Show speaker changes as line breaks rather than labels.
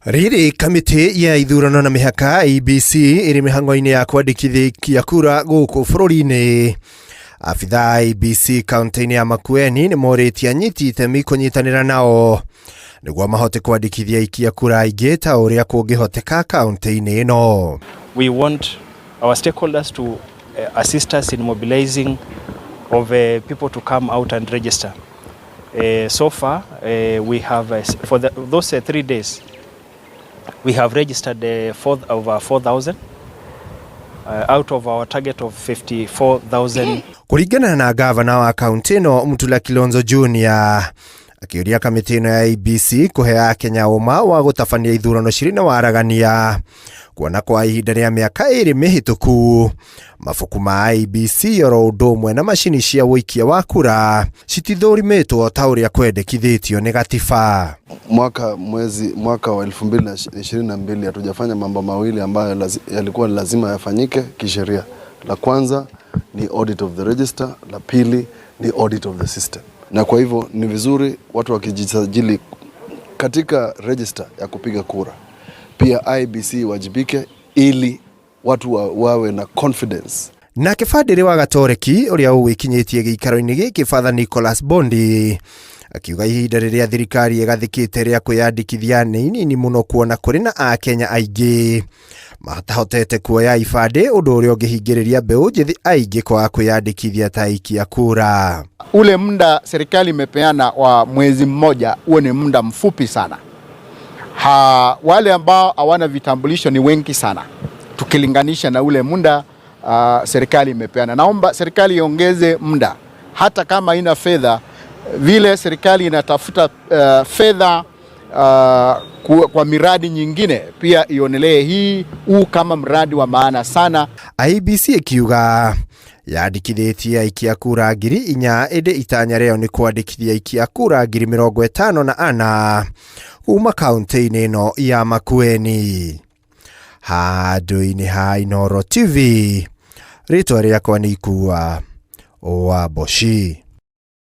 Rĩrĩ kamĩtĩ ya ithurano na mĩhaka IEBC ĩrĩ mĩhang'o-inĩ ya kwandĩkithia kura gũkũ bũrũri-inĩ. Abithaa a IEBC kaunti-inĩ ya Makueni nĩ morĩtie anyiti itemi kũnyitanĩra nao nĩguo mahote kwandĩkithia aikia kura aingĩ ta ũrĩa kũngĩhoteka kaunti-inĩ ĩno.
We want our stakeholders to assist us in mobilizing of people to come out and register. So far, we have, for those 3 days, we have registered over 4,000 out of our target of 54,000.
Kũringana na gavana wa kaunti ĩno Mutula Kilonzo Junior, akĩũria kamĩtĩ ĩno ya IEBC kũhe akenya ũma wa gũtabania ithurano cirĩ na waragania, kuona kwa ihinda rĩa mĩaka 2 mĩhĩtũku mabuku ma IEBC oro ũndũ ũmwe na macini cia ũikia wa kura citithũrimĩtwo ta ũrĩa kwendekithĩtio nĩ gatiba.
Mwaka wa 2022 hatujafanya mambo mawili ambayo yalikuwa lazima yafanyike kisheria. La kwanza ni audit of the register, la pili ni audit of the system. Na kwa hivyo ni vizuri watu wakijisajili katika register ya kupiga kura, pia IEBC wajibike ili watu wawe na confidence.
Nake bandĩrĩ wa Gatoreki ũrĩa ũgwĩkinyĩtie gĩikaro-inĩ gĩkĩ, Father Nicholas Bondi, akiuga ihinda rĩrĩa thirikari ĩgathĩkĩte rĩa kwĩyandĩkithia nĩ inini mũno, kuona kũrĩ na akenya aingĩ matahotete kuoya ibandĩ, ũndũ ũrĩa ũngĩhingĩrĩria mbeũ njĩthĩ aingĩ kwaga kwĩyandĩkithia ta aikia kura.
Ule muda serikali imepeana wa mwezi mmoja, huo ni muda mfupi sana. Wale ambao hawana vitambulisho ni wengi sana tukilinganisha na ule muda serikali imepeana. Naomba serikali iongeze muda, hata kama haina fedha, vile serikali inatafuta fedha kwa miradi nyingine, pia ionelee hii huu kama mradi wa maana sana.
IEBC ikiuga yandĩkithĩtie aikia kura 4,000, ĩndĩ itanya rĩao nĩ kwandĩkithia aikia kura 54,000 kuma kaunti-inĩ ĩno ya Makueni. Handũ-inĩ ha Inooro TV, rĩtwa rĩakwa nĩ Ikua wa Mboci.